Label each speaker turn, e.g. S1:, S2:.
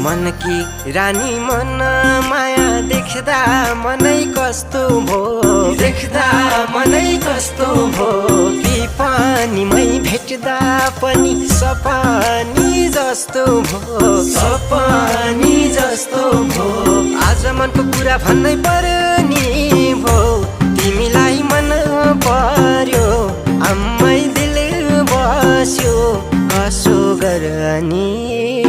S1: मनकी रानी मन माया देख्दा मनै कस्तो भो देख्दा मनै कस्तो भो पिपानीमै भेट्दा पनि सपानी जस्तो भो सपानी जस्तो भो आज मनको कुरा भन्नै पर्यो नि भो तिमीलाई मन पर्यो आम्मै दिल बस्यो कसो गर्ने